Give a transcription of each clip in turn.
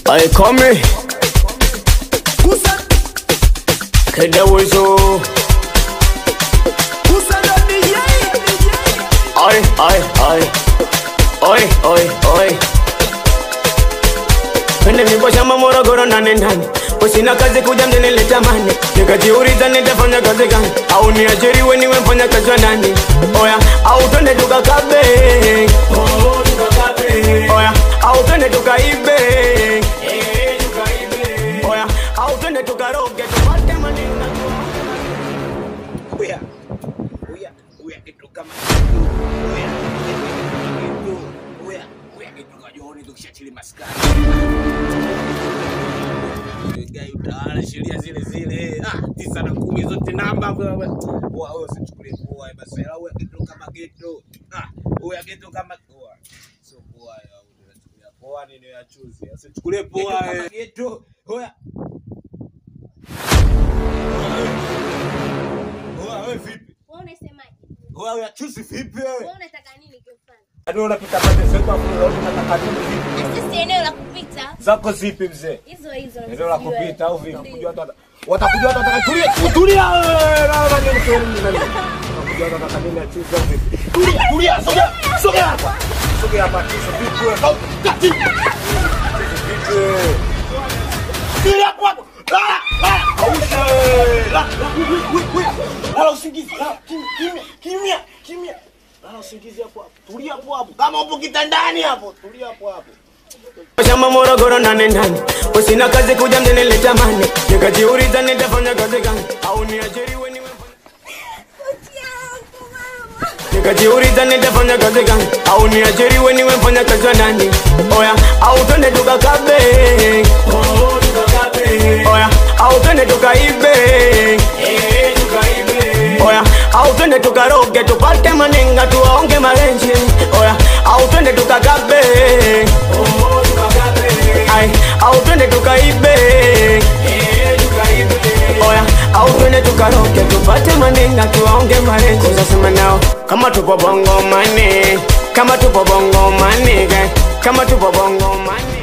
I come Kedawezo Oi oi oi oi oi oi. Pende nipo shamba Morogoro nane nane. Usina kazi kuja mjini nitamani. Nikajiuliza nitafanya kazi gani? Au niajiriwe niwe mfanya kazi wa nani? Oya, au twende tukakabe. Oh, tukakabe. Oya, au twende tukaibe. Eh, tukaibe. Oya, au twende tukaroge tupate maneno. Oya. Oya, oya kitu kama oya. Oya, oya kitu kama tukishachili maskani. Utawala sheria zile zile. 9 na 10 zote namba. Wewe usichukulie poa basi. Wewe kitu kama geto. Wewe kitu kama poa. Sio poa wewe unachukulia poa nini ya chuzi. Usichukulie poa wewe. Geto. Wewe. Wewe vipi? Wewe unasemaje? Wewe ya chuzi vipi wewe? Wewe unataka nini kufanya? Yaani unapita pande zetu afu unataka nini vipi? Sisi eneo la kupita. Zako zipi mzee? Hizo hizo. Eneo la kupita au vipi? Unakujua watu watakuja watu wataka tulia tulia wewe na nini nini. Watakuja watu wataka nini achuzi au vipi? Tulia tulia sogea sogea hapa. Sogea hapa chuzi vipi wewe? Kati. Vipi wewe? Tulia kwa. La la. Kausha. La la. Lala usingizi. Kimya kimya kimya. Lala usingizi hapo hapo. Tulia hapo hapo. Kama upo kitandani hapo, tulia hapo hapo. Shamba Morogoro nane nane. Usina kazi kuja mjini nitamani. Nikajiuliza nitafanya kazi gani? Au niajiriwe niwe Nikajiuliza nitafanya kazi gani? Au niajiriwe niwe mfanya kazi wa nani? Oya, au twende tukakabe. Oh, tukakabe. Oya, au twende tukaibe. Eh, tukaibe. Oya, au twende tukaroge tupate manenga tuwaonge malenje. Oya, au twende tukakabe. Oh, tukakabe. Ai, au twende tukaibe. Eh, tukaibe. Oya, au twende tukaroge tupate manenga tuwaonge malenje. Sasa nao kama tupo bongo mane, kama tupo bongo mane, kama tupo bongo mane.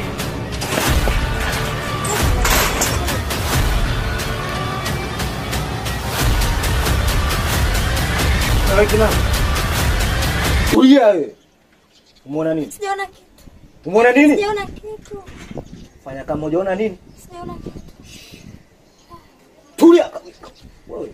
Tulia wewe. Umeona nini? Sijaona kitu. Umeona nini? Sijaona kitu. Fanya kama hujaona nini? Sijaona kitu. Tulia. Wewe.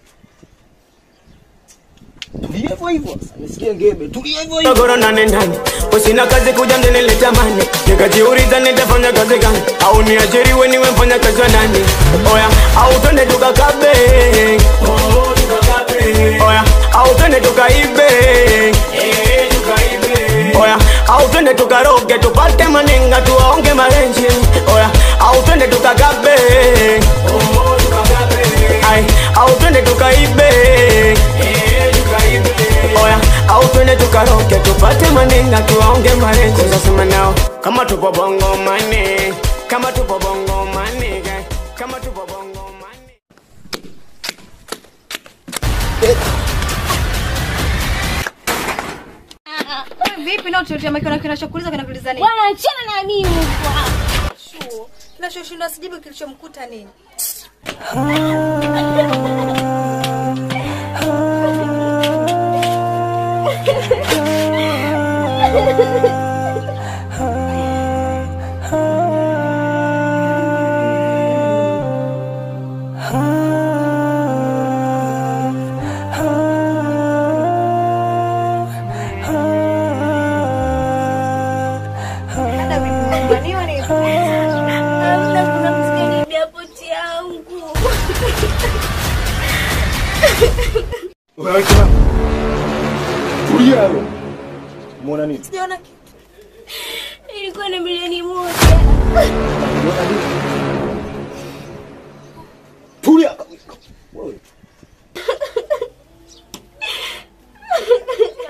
Tulia hivyo hivyo. Nisikie ngebe. Tulia hivyo hivyo. Morogoro nane nane. Usina kazi kuja mjini nitamani. Nikajiuliza nitafanya kazi gani? Au niajiriwe niwe mfanya kazi wa nani? Oya, au twende tukakabe. Oh, tukakabe. Oya, au twende tukaibe. Eh, tukaibe. Oya, au twende tukaroge tupate manenga tuwaonge malenje. Oya, au twende tukakabe. Oh, tukakabe. Ai, au twende tukaibe. Eh, tukaibe. Oya, au twende tukaroge tupate manenga tuwaonge malenje. Sasa nao kama tupo bongo mane, kama tupo bongo mane, kama tupo bongo mane. Vipi na utetea maki kinachokuuliza kinakuuliza nini? Bwana achana na mimi huko hapa. Shuo. Kinachoshinda sijibu kilichomkuta nini? Wewe kama tulia wewe. Umeona nini? Sijaona kitu. Ilikuwa na milioni 1. Umeona nini? Tulia. Wewe.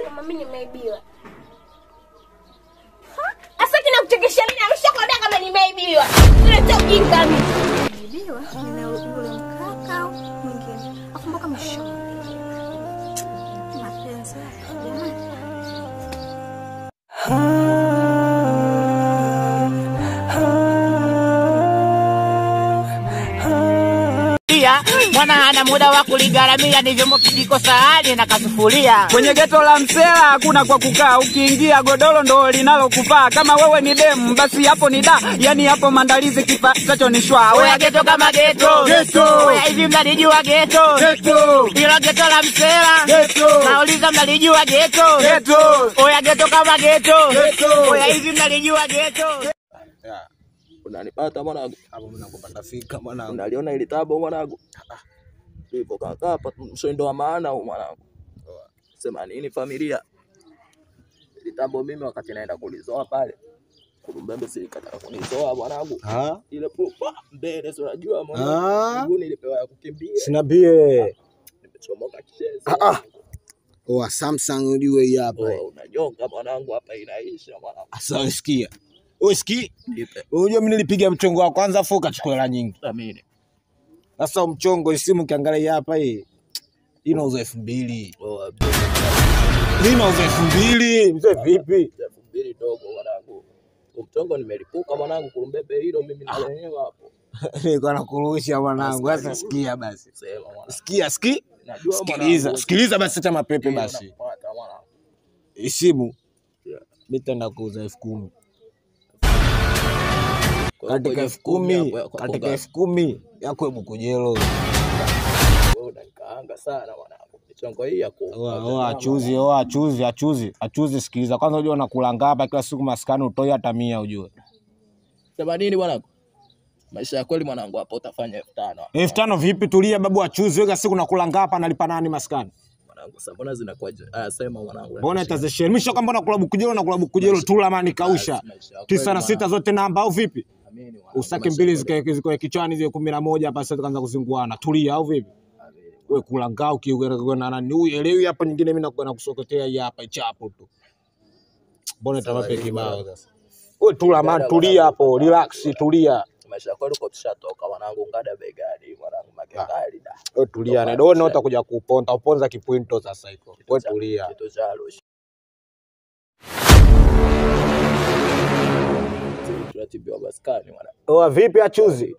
Kama mimi nimeibiwa. Asa kinakuchekesha nini? Ameshakwambia kama nimeibiwa. Sina ujinga mimi. Nimeibiwa? Nina yule mkaka au mwingine. Akumbuka msho. Mapenzi jamani. Mwana ana muda wa kuligaramia, ni vyombo kijiko sahani na kasufuria. Kwenye geto la msela hakuna kwa kukaa, ukiingia godoro ndo linalokufaa. Kama wewe ni demu basi hapo ni da, yani hapo maandalizi kifuatacho ni shwa. Oya geto kama geto, geto. Oya hivi mnalijua geto? Geto. Ilo geto la msela. Geto. Nauliza mnalijua geto? Geto. Oya geto kama geto. Geto. Oya hivi mnalijua geto? Yeah. Unanipata mwanangu? Hapo mimi nakupata fika mwanangu. Unaliona ile tabo mwanangu? Hivyo kaka hapa msendo wa maana huyu mwanangu. Sema nini familia? Ile tabo mimi wakati naenda kulizoa pale. Kurumbembe silikataka kunizoa mwanangu. Ile pupa mbele si unajua mwanangu. Mguu nilipewa ya kukimbia. Sinabie. Nimechomoka kichezo. Oa Samsung ujue hii hapa. Unanyonga mwanangu hapa inaisha mwanangu. Sasa sikia. Usiki? Unajua mimi nilipiga mchongo wa kwanza afu ukachukua hela nyingi. Amini. Sasa mchongo simu ukiangalia hapa hii. Hii inauza 2000. Oh, hii inauza 2000. Mzee vipi? 2000 dogo mwanangu. Mchongo nimelipuka mwanangu kurumbebe hilo mimi na wenyewe hapo. Nilikuwa nakurusha mwanangu. Sasa sikia basi. Sema mwanangu. Sikia, siki? Sikiliza, sikiliza basi acha mapepe basi. Isimu. Mimi nitaenda kuuza 10,000. Katika 10,000, katika 10,000 yako hebu kujelo. Wewe unanikaanga sana mwanangu. Michongo hii yako. Oa achuzi, oa achuzi, achuzi, achuzi sikiliza. Kwanza unajua nakulanga hapa kila siku maskani utoi hata 100 ujue. Sema nini mwanangu? Maisha ya kweli mwanangu hapo utafanya 5,000. 5,000 vipi? Tulia babu achuzi, wewe siku nakulanga hapa nalipa nani maskani? Mwanangu sasa mbona zinakuwa? Sema mwanangu. Mbona itazesheni? Mimi sio kama nakula bukujelo na kula bukujelo tu la maana kausha. 9 na 6 zote namba au vipi? Usake mbili zikae kichwani zile 11 hapa sasa tukaanza kuzinguana. Tulia au vipi? Wewe kula ngao kiuona nani huyu elewi hapa nyingine mimi nakuwa nakusokotea hii hapa ichapo tu. Mbona itamape kibao sasa? Wewe tula man tulia hapo, relax tulia. Maisha kweli uko tushatoka mwanangu ngada begani mwanangu makekali da. Wewe tulia na ndio utakuja kuponda, uponza kipwinto sasa iko. Wewe tulia. Kitu cha Arusha. Tunatibiwa maskani mwanangu. Oa vipi achuzi?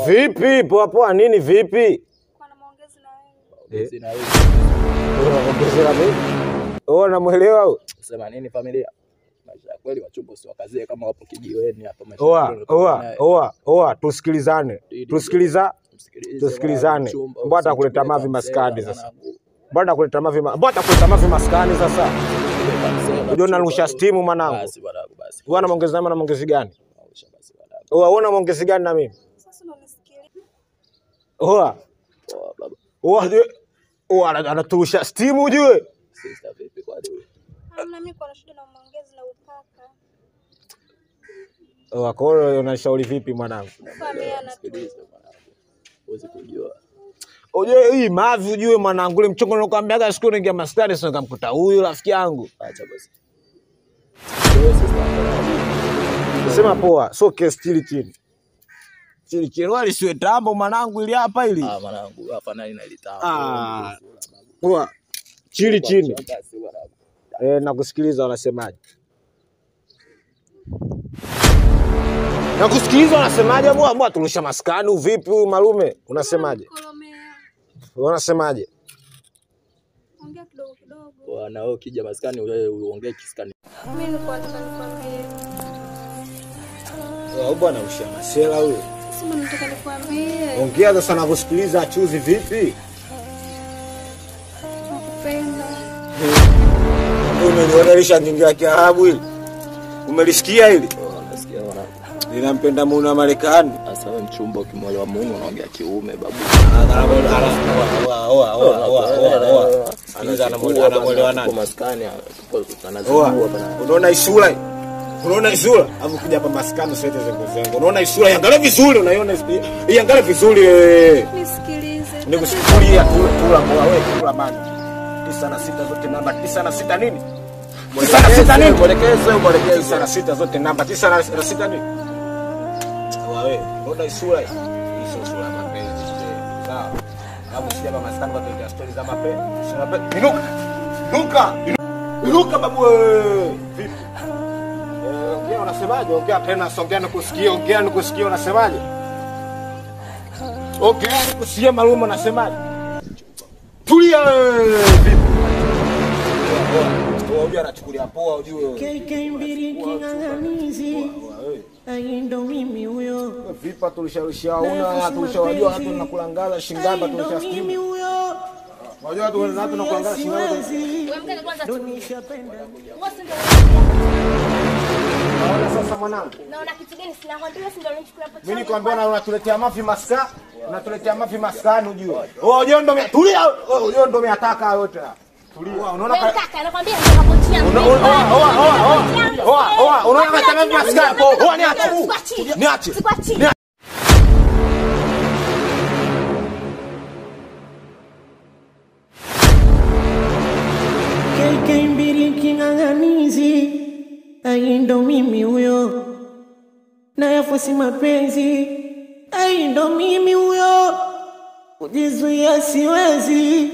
Vipi poa poa nini vipi? Kwa na maongezi na wewe. Maongezi na wewe. Maongezi na mimi? Oa namuelewa huyo. Sema nini familia? Maisha kweli wachumba usiwakazie kama wapo kijiweni hapa maisha. Oa oa oa oa tusikilizane. Tusikilizane. Mbona atakuleta mavi maskani sasa? Mbona atakuleta mavi? Mbona atakuleta mavi maskani sasa? Unajua unarusha steam mwanangu. Basi mwanangu basi. Wewe una maongezi na maongezi gani? Oa una maongezi gani na mimi? Sasa unanisikiliza. Oa. Oa baba. Oa oa anaturusha steam ujue. Sister vipi kwa nini? Hamna mimi kwa shida na maongezi na ukaka. Oa kwa hiyo unashauri vipi mwanangu? Familia na mwanangu. Huwezi kujua. Ujue hii mavi ujue mwanangu ile mchongo nilikwambiaga siku niingia maskani sasa nikamkuta huyu rafiki yangu. Acha basi. Sema poa, so case chili chini. Chili chini wali siwe tambo mwanangu ili hapa ili. Ah mwanangu hapa nani na ile tambo. Ah. Poa. Chili chini. Nakusikiliza wanasemaje? Nakusikiliza wanasemaje? Mbona mbona turusha maskani vipi huyu malume? Unasemaje? Unasemaje? Ongea kidogo kidogo. Bwana wewe ukija maskani wewe uongee kiskani. Mimi nilikuwa nataka nikwambie. Wewe bwana usha masela huyo. Sasa nataka nikwambie. Ongea sasa nakusikiliza achuzi vipi? Nakupenda. Umeniona lishangingia Kiarabu hili? Umelisikia hili? Nasikia mwanangu. Ninampenda mume wa Marekani. Sasa wewe mchumba ukimwelewa mume unaongea kiume babu. Oa oa oa oa. Sikiliza anamuelewa nani? Maskani anazingua bana. Unaona isura? Unaona isura? Alafu kuja hapa maskani usilete zengo zengo. Unaona isura? Iangalie vizuri, unaiona iangalie vizuri wewe. Nisikilize. Nikusikilia kula mboa wewe kula mani. 9 na 6 zote namba 9 na 6 nini? 9 na 6 nini? Mwelekeze mwelekeze. 9 na 6 zote namba 9 na 6 nini? Wewe, unaona isura hii? Hiyo sura ya mapenzi. Sawa. Babu sija hapa maskani kwa tuelekea story za mapenzi. Sio mapenzi. Inuka. Inuka. Inuka babu wewe. Vipi? Ongea unasemaje? Ongea tena, songea nikusikie, ongea nikusikie unasemaje? Okay, usiye malumo nasemaje? Tulia wewe. Vipi? Wewe anachukulia poa ujue. KK mbili king'ang'anizi. Ai ndo mimi huyo. Vipa tulishaushaona, tulishawajua watu tunakulangala shingamba tulishasikia. Mimi huyo. Unajua watu wanaanza tunakulangala shingamba. Wewe mkaka kwanza Ndo tu. nishapenda. Wewe si ndio? Naona sasa mwanangu. Naona kitu gani sina kwambia si ndio ulinichukulia pochi. Mimi nikwambia na unatuletea mafi maska, unatuletea mafi maskani ujue. Wewe ujue ndo tulia, wewe ujue ndo umeataka yote. Tulia. Unaona Wewe mkaka nakwambia nataka pochi yangu. Oa, oa, unaona kama mafi maskani. Oa niache. Niache. Sikuachi. KK mbili king'ang'anizi. Ai ndo mimi huyo. Na yafosi mapenzi. Ai ndo mimi huyo. Kujizuia siwezi.